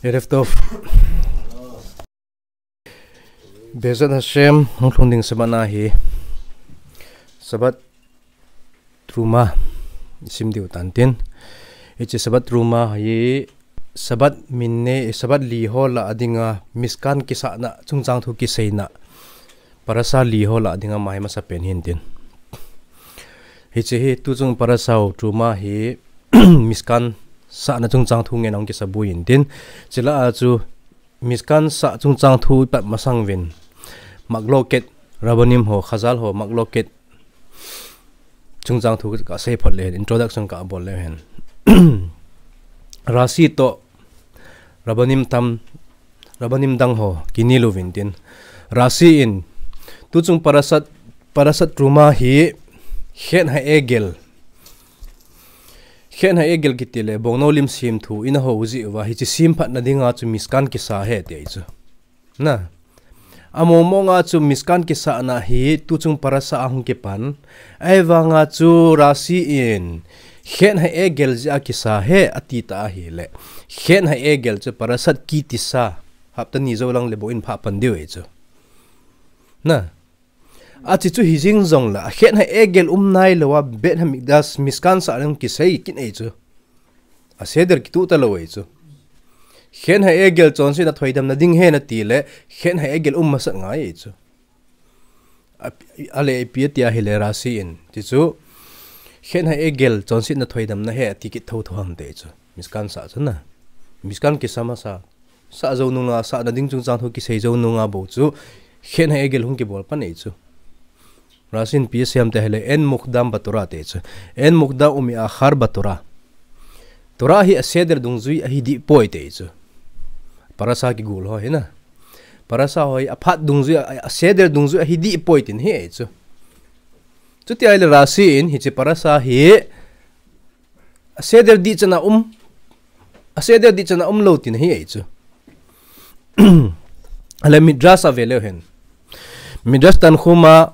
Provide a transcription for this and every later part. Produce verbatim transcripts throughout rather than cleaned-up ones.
Erev Tov. Bezat Hashem, hung lhung ding Sabbath na hi Sabbath Truma sim diu tan tin. Hiche Sabbath Truma hi Sabbath min ne, Sabbath li ho lah a dinga Mishkan kisahna chungchang thu kiseina parasha li ho lah a dinga ama hi masapen hin tin. Hiche hi tuchung parasha u Truma hi Mishkan sahna chungchang thu ngen a hung kisabui hin tin. Chule a chu Mishkan sah chungchang thu ipat masang uvin, Machloket, Rabbanim ho, Chazal ho, Machloket chungchang thu kasei phot le hen, introduction kabol le hen. Rashi toh Rabbanim tam, Rabbanim dang ho kinel uvin tin. Rashi in, tuchung parashat, parashat Truma hi Chet HaEgel, Chet HaEgel kiti le, bongnou lim semthu in aho jeh uva, hiche semphatna dinga chu Mishkan kisa ahi ati chu. Na. Among mong a chu Mishkan kisahna hi tuchung parasha a hung kipan. Ahivanga chu Rashi in Chet HaEgel jeh a kisa ahi ati ta ahile, Chet HaEgel chu parashat Ki Tisa, hapta ni jou lang le bou in phah pan diu ahi chu. Na. Achi chu hijing jongle, a Chet HaEgel um nailou a Beit HaMikdash Mishkan sah a hung kisei kit ahi chu. A seder kituh talou ahi chu. Chet HaEgel chonsetna thoidamna ding ahi nati le, Chet HaEgel um masat ngai ahi chu. A, ale ipi ati ahile Rashi in, ti chu, Chet HaEgel chonsetna thoidamna ahi ati kit thotho ham ti chu. Mishkan sah chu na. Mishkan kisa masa, sah jou nunga, sahna ding chungchang thu kisei jou nunga bou chu Chet HaEgel hung kibol pan ahi chu. Rashi in ipi asei ham ti ahile, אין מוקדם בתורה ti chu. אין מוקדם ומאוחר בתורה. Torah hi a seder dungjui ahi dih poi ti chu. Parasha kigol ho hi na. Parasha ho hi aphat dungjui, a, a seder dungjui ahi dih poi tin ahi chu. Chuti ahile Rashi in hiche parasha hi a seder dih chan a um, a seder dih chan a umlou tin ahi chu. Ale Midrash a ve leu hen. Midrash Tanhuma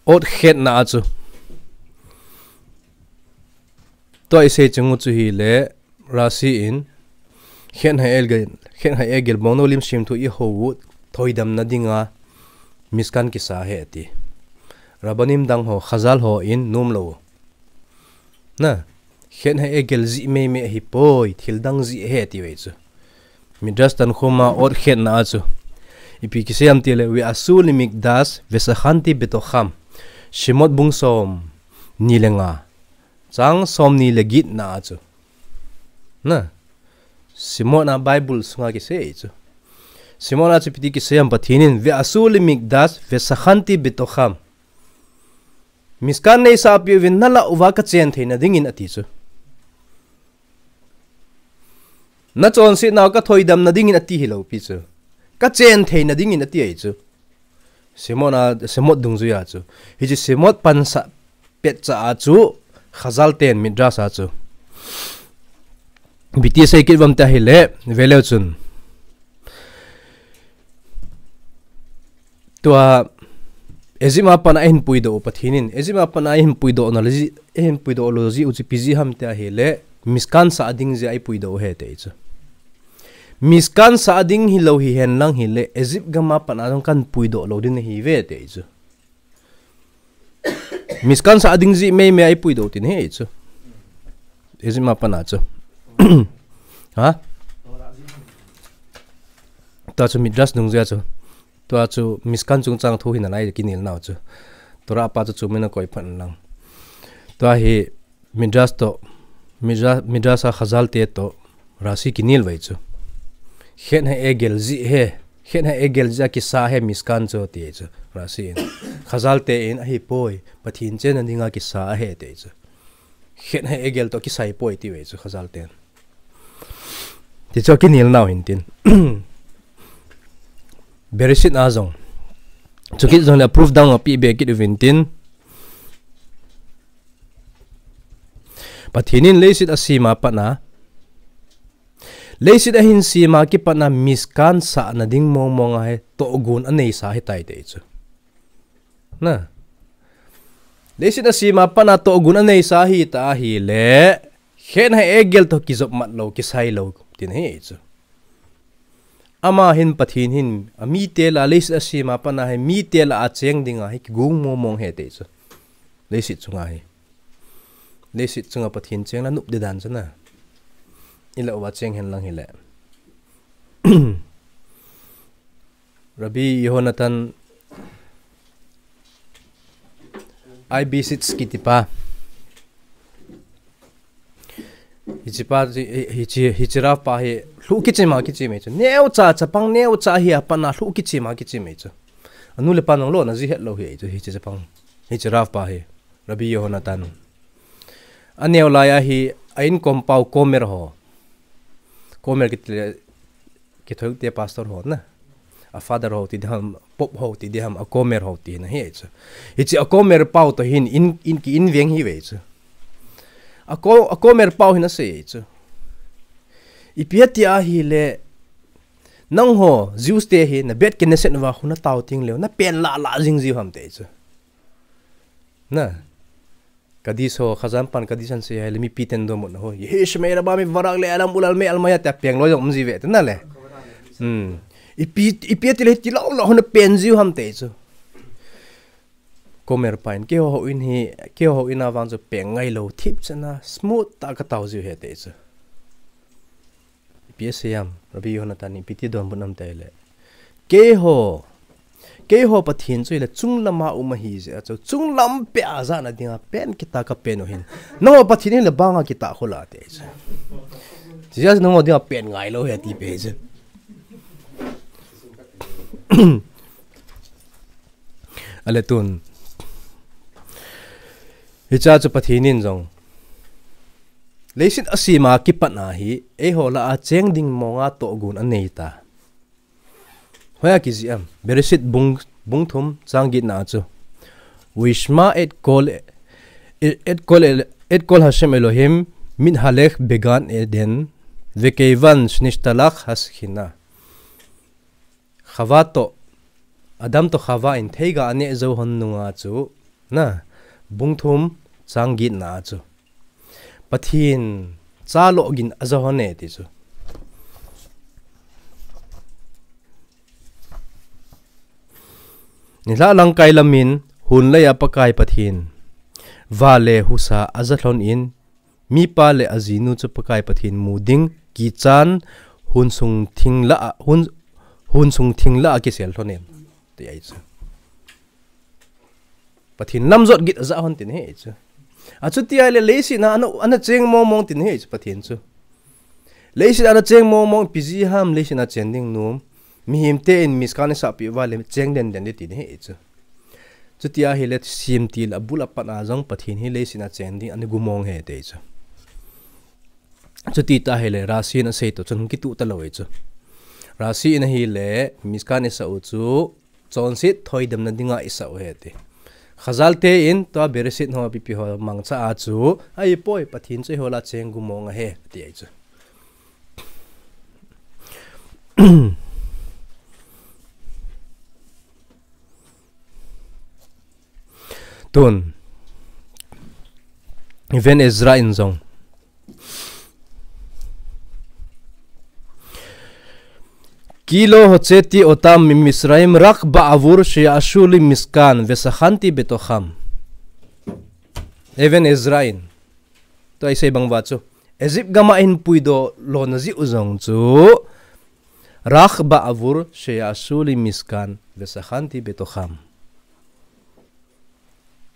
ot Chet na a chu. Tua isei chung u chu hile Rashi in Chet HaEgel, Chet HaEgel bongnou lim semthu iho u thoidamna dinga Mishkan kisa ahi ati. Rabbanim dang ho, Chazal ho in nomlou. Na, Chet HaEgel jeh meimei ahi poi, thil dang jeh ahi ati ve chu. Midrash Tanhuma ot Chet na a chu. Ipi kisei ham ti le, ועשו למקדש ושכנתי בתוכם. Shemot bung som ni le nga. Chang som ni le get na a chu. Na. Shemot na Bible sunga kisei chu. Shemot na chu ipi ti kisei ham Pathen in, ועשו למקדש ושכנתי בתוכם. Mishkan neisah peh uvin nalah uva kachen theina dingin ati chu. Nachonsetnau kathoidamna dingin ati hilou pi chu. Kachen theina dingin ati ahi chu. Shemot na, Shemot dungjui a chu. Hiche Shemot pansah petcha a chu, Chazal ten Midrash a chu. Ipi ti asei kit uvem ti ahile, ve leu chun. Tua Egypt a pat a eihin puidoh u Pathen in, Egypt a pat a eihin puidoh na le jeh, eihin puidoh lou jeh u chu ipi jeh ham ti ahile, Mishkan sah ding jeh a eipuidoh u ahi ti chu. Mishkan sah ding hilou hihen lang hile, Egypt gam a pat a jong kahin puidoh lou ding ahi ve ti chu. Mishkan sah ding jeh meimei a eipuidoh tin ahi chu. Egypt a pat a chu. Ha? Tua chu Midrash dungjui a chu. Tua chu Mishkan chungchang thu hi nalai kinel nau chu. Torah pa chu chu mina koi phat lang. Tua hi Midrash toh, Midrash, Midrash a Chazal te toh, Rashi kinel uve chu. Chet HaEgel jeh ahi, Chet HaEgel jeh a kisa ahi Mishkan chu ti chu, Rashi in. Chazal te in ahi poi, Pathen chenna dinga kisa ahi ti chu. Chet HaEgel toh kisai poi ti uve chu, Chazal ten. Ti chu akinel nau hin tin. Bereshit a jong. Chukit jong le proof dang apeh be kit uvin tin. Pathen in leiset asem a pat a. Leiset ahin sem a kipat a Mishkan sahna ding mong mong a hi tohgon aneisa ahitai ti chu. Na. Leiset asem a pat a tohgon aneisa ahita ahile, Chet HaEgel toh kijop mat lou, kisai lou, tin ahi chu. Ama hin Pathen hin, amite lah a leiset asem a pat a hi, mite lah a cheng dinga hi kigong mong mong ahi ti chu. Leiset chunga hi. Leiset chunga Pathen cheng la nop ding dan chu na. Ilah uva cheng hen lang hile. Rabbi Yehonatan Eibeshitz kiti pa. Hiche pa, hi, hi, hiche, hiche Rav pa hi, lhuh kichim a kichim ahi chu. Neocha chapang, neocha hi a pat a lhuh kichim a kichim ahi chu. Anu le apa nang lona ji het lou hi ahi chu, hiche chapang. Hiche Rav pa hi, Rabbi Yehonatan. Aneo lai a hi, a inkom pau Komer ho. Komer kiti le, Kithoite pastor ho na. A father ho ti diham, pop ho ti diham, a Komer ho ti na hi chu. Hiche a Komer pau to hin, in, in ki in veng hi ve chu. A ko, a Komer pau hin asei chu. Ipi ati ahile, nangho, Jews te hi, na Beit Knesset uva khu na tao ting leu, na pen lah lah jing jiu ham ti chu. Na. Kaddish ho, Chazan pan Kaddish asei ahile mipiten donbutna ho. Yehi shmei rabba mi varak le alam ulal me almaya ta peng loi jong um ji ve te na le. Hmm. Ipi, ipi ati le ti lou lou na pen jiu ham ti chu. Komer pa in, keiho houin hi, keiho houin a vang chu peng ngai lou thip chana smooth tah a ka tao jiu ahi ti chu. Ipi asei ham, Rabbi Yehonatan in ipi ti donbut nam ti le. Keiho, keiho Pathen chu hile chunglam a um ahi jeh a chu, chunglam peh a jana dinga pen kitah ka pen u hin. Nangho Pathen hile banga kitah khol a ti chu. Chijeh a chu nangho dinga pen ngai lou ahi ti pe chu. Ale tun. Hichea chu Pathen in jong. Leiset asem a kipat a hi, eiho lah a cheng ding monga tohgon anei ta. Hoiya kijih am, Bereshit bung, bung thum chang get na a chu. Vishma et kol, et kol, et kol Hashem Elohim mithalech began Eden, vekevan shnishtalach hashechina. Chava toh, Adam toh Chava in theiga aneh jou hon nunga chu, na, bung thum chang get na a chu. Pathen cha lohgin aja hon e ti chu. Nilhah langkai lamin, hunlai a Pakai Pathen. Va le husa aja lhon in, mipa le ajinu chu Pakai Pathen mu ding, kichan, hun sung thing lah a, hun, hun sung thing lah a kisel lhon in. Ti ahi chu. Pathen lam jot gin aja hon tin ahi chu. Achuti ahile leiset a ana, ana cheng mong mong tin ahi chu Pathen chu. Leiset a ana cheng mong mong ipi jeh ham leiset a chen ding nom. Mihem te in Mishkan isahpeh uva le cheng den den ding tin ahi chu. Chuti ahile semtil abul apat a jong Pathen hi leiset a chen ding ana gumong ahi ti chu. Chuti tah ahile Rashi in asei toh chun hung kitoh talou ahi chu. Rashi in ahile Mishkan isah u chu Chonset thoidamna dinga isah u ahi ti. Chazal te in tua Bereshit ho ipi ipi ho mangcha a chu, ahipoi Pathen chu eiho lah a cheng gumong ahi, ati ahi chu. Tun. Even Ezra in jong. Ki lo hocheti otam miMisraim rak ba'avur she'ashu li Mishkan ve'sachanti betocham. Even Ezra in. Tua isei bang uva chu. Egypt gam a ahin puidoh lona jeh u jong chu. Rak ba'avur she'ashu li Mishkan ve'sachanti betocham.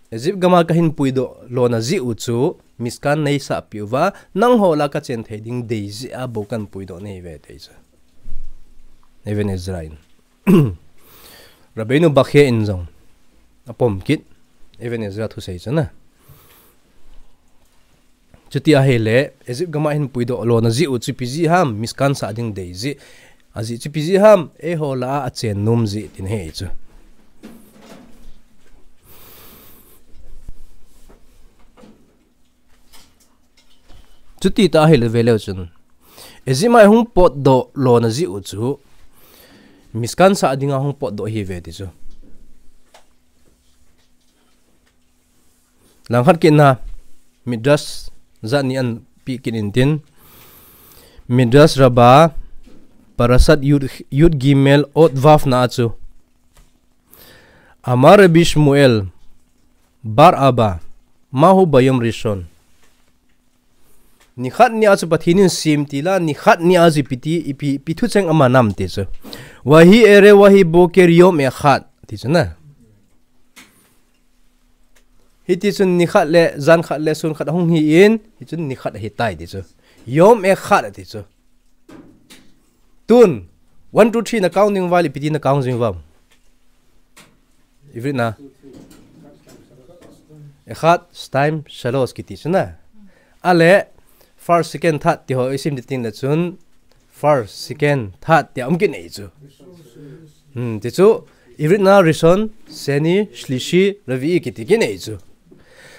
Egypt gam a kahin puidoh lona jeh u chu Mishkan neisahpeh uva, nangho lah a kachen thei ding dei jeh a bou kahin puidoh nahi uve ati chu. Even Ezra in. Rabbeinu Bachya in jong. Apom kit. Even Ezra thusei chu na. Chuti ahile, Egypt gam a ahin puidoh lona jeh u chu ipi jeh ham, Mishkan sah ding dei jeh. Ajeh chu ipi jeh ham, eiho lah a achen nom jeh tin ahi chu. Chuti tah ahile veleu chun. Egypt a hung potdoh lona jeh u chu. Mishkan sah dinga hung potdoh ahi uve ti chu. Langkhat kit na, Midrash jat ni ahin pe kit in tin. Midrash Rabbah, Parashat Yud, Yud Gimel Ot Vav na a chu. Amar Rabbi Shmuel bar Abba, mahu bayom rishon. Nikhat ni a chu Pathen in asem ti la, nikhat ni a chu ipi ti, ipi, ipi thucheng aman ham ti chu. Vahi erev vahi boker yom echad ti chu na. Hiti chun nikhat le, jan khat le, sun khat ahung hi in, hichun nikhat ahitai ti chu. Yom echad ti chu. Tun, one, two, three na count ding uva le, ipi ti na count ding uvam? Ivrit na. Echad, shtaim, shalosh kiti chu na. Ale, first, second, third ti ho isim ti tin le chun, first, second, third ti a um kit nei chu. Hmm, ti chu, ivrit na rishon, sheni, shlishi, ravi'i kiti kit nei chu.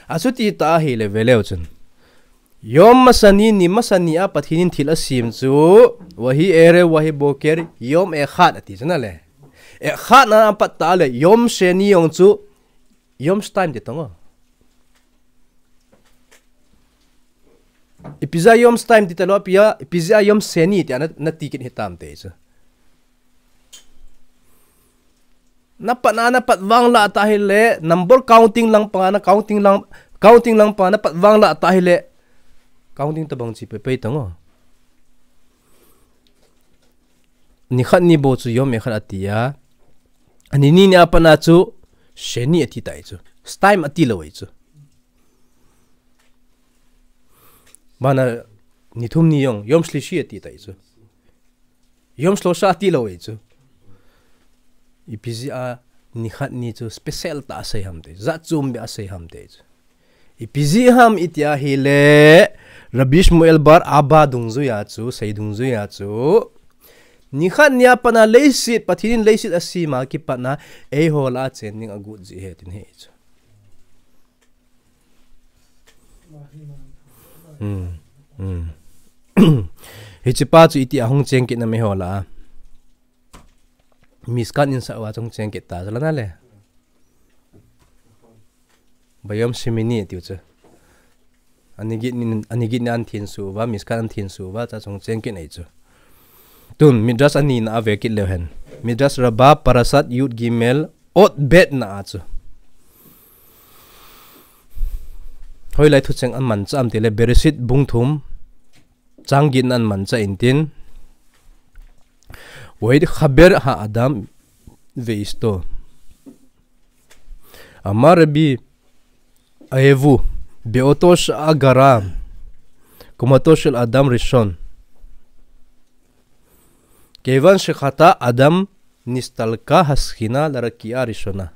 Achuti ta ahile veleu chun. Yom masa ni, ni masa ni a Pathen in thil asem chu, vahi erev vahi boker yom echad ati chu na le. Echad na apat ta le, yom sheni jong chu, yom shtaim ti tong o. Ipi jeh a yom shtaim ti talou, ipi a, ipi jeh a yom sheni ti a na, nati kit hitam ti chu. Napat na, napat vang la ta hile, number counting lang panga na, counting lang, counting lang panga napat vang la ta hile, counting tabang chi pei pei tong o. Nikhat ni bou chu yom echad ati a. Ani ni ni apat na chu, sheni ati tai chu. Shtaim ati lou ei chu. Bana ni thum ni jong, yom shlishi ati tai chu. Yom shlosha ati lou ei chu. Ipi jeh a nikhat ni chu special ta asei ham ti, jat chom beh asei ham ti chu. Ipi jeh ham iti ahile, Rabbi Shmuel bar Abba dungjui a chu, sei dungjui a chu. Nikhat ni apat na leiset, Pathen in leiset asem a kipat na, eiho lah a chen ding agot jeh ahi tin ahi chu. Hmm. Hmm. Hiche pa chu iti a hung cheng kit nam eiho lah a. Mishkan in sa uva chu hung cheng kit ta chu la na le. Bayom shemini tiu chu. Ani git ni, ani git ni an thensu uva, Mishkan an thensu uva, cha chu hung cheng kit nei chu. Tun, Midrash ani na a ve kit leu hen. Midrash Rabbah, Parashat Yud Gimel, Ot Bet na a chu. Hoilai thucheng an manchah am tile, Bereshit bung thum, chang get na an manchah in tin. Vayitchaber ha'adam ve'ishto. Amar Rabbi Ayevu, be'oto sha'a gara kumato shel Adam rishon. Kevan shechata Adam nistalka hashechina laraki'a rishona.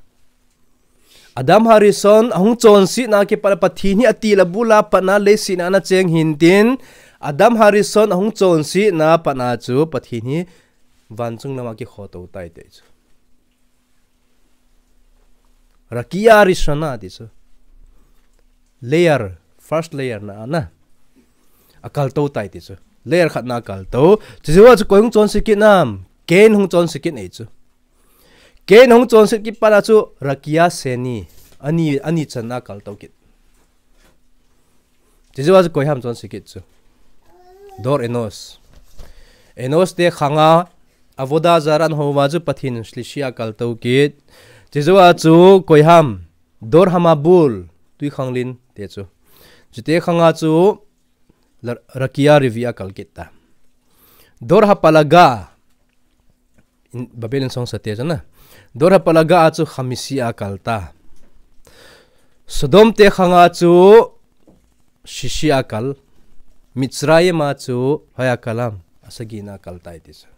Adam harishon ahung chonsetna kipat a Pathen hi atil a bul a pat na leiset a ana cheng hin tin, Adam harishon ahung chonsetna pat na chu Pathen hi vanchung lama kikhoto tai ti chu. Raki'a rishona ti chu. Layer, first layer na a na. Akalto tai ti chu. Layer khat na akalto. Chujou a chu koi hung chonse kit nam? Cain hung chonse kit nei chu. Cain hung chonse kit pat a chu Raki'a sheni. Ani, ani channa akalto kit. Chujou a chu koi ham chonse kit chu? Dor Enosh. Enosh te khang a Avodah Zarah an hou va chu Pathen in shlishi a akalto kit. Chujou a chu koi ham? Dor Hamabul, tui khang lin te chu. Chute khang a chu la-, Raki'a revi'a akal kit ta. Dor Hapalaga, in, Babel in songsa te chu na. Dor Hapalaga a chu Hamisi a akal ta. Sodom te khang a chu Shishi a akal. Mitzrayim a chu hoiya akal ham? Asagi na akal tai ti chu.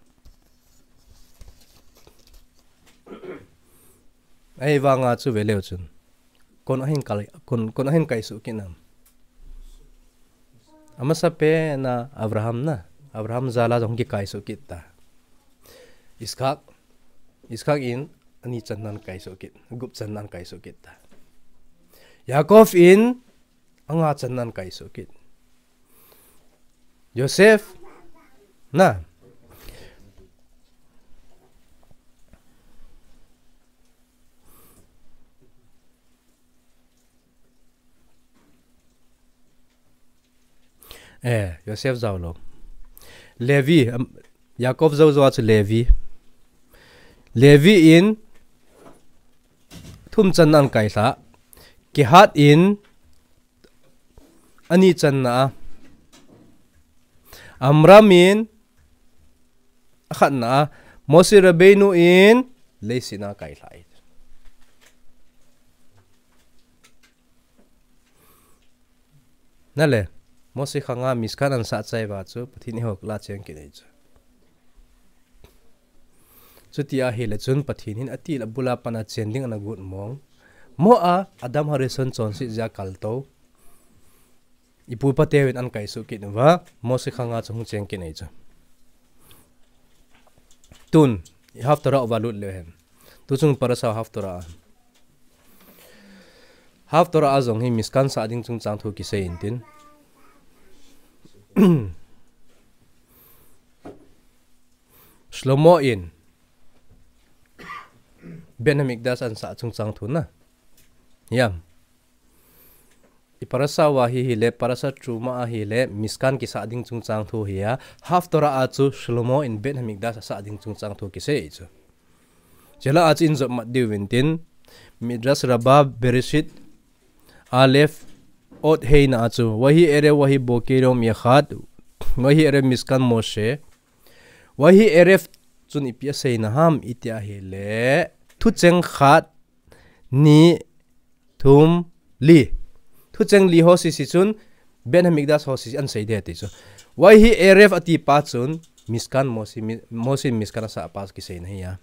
Ahivang a chu veleu chun. Kon ahin kal, kon, kon ahin kaisuh kit nam? Amasapen a Abraham na, Abraham jal a jong kikaisuh kit ta. Yitzhak, Yitzhak in ani channa ahin kaisuh kit, gup channa ahin kaisuh kit ta. Yaakov in anga channa ahin kaisuh kit. Yosef, na. Eh, Yosef jao lou. Levi, am, Yaakov jou jou a chu Levi. Levi in thum channa an kailha. Kehat in ani channa a. Amram in akhatna a. Moshe Rabbeinu in leiset a kailha. Nale, Moshe khanga Mishkan an sah chai uva chu, Pathen in eiho lah cheng kit ahi chu. Chuti ahile chun Pathen hin atil abul a pat a chen ding ana got mong. Mo a, Adam Harishon chonset jeh a kaltou. Ipu ipa teuvin an kaisuh kit uva, Moshe khanga chu hung cheng kit ahi chu. Tun, Haftorah uva lut leu hen. Tuchung parasha Haftorah a. Haftorah a jong hi Mishkan sah ding chungchang thu kisei intin. Shlomo in Beit Hamikdash an sah chungchang thu na. Hiam. I parasha uva hi hile, parasha Truma a hile, Mishkan kisah ding chungchang thu hi a, Haftorah a chu Shlomo in Beit Hamikdash asah ding chungchang thu kisei chu. Chule a chu in jop mat diu intin, Midrash Rabbah Bereshit Aleph Ot Hei na a chu, Vahi Erev Vahi Boker Yom Yechad, Vahi Erev Mishkan Moshe, Vahi Erev chun ipi asei na ham iti ahile, thucheng khat, ni, thum, li. Thucheng li ho sese chun, Beit Hamikdash ho sese an sei de ti chu. Vahi Erev ati pa chun, Mishkan Moshe, Mi-, Moshe Mishkan asah pa kisei na hi a.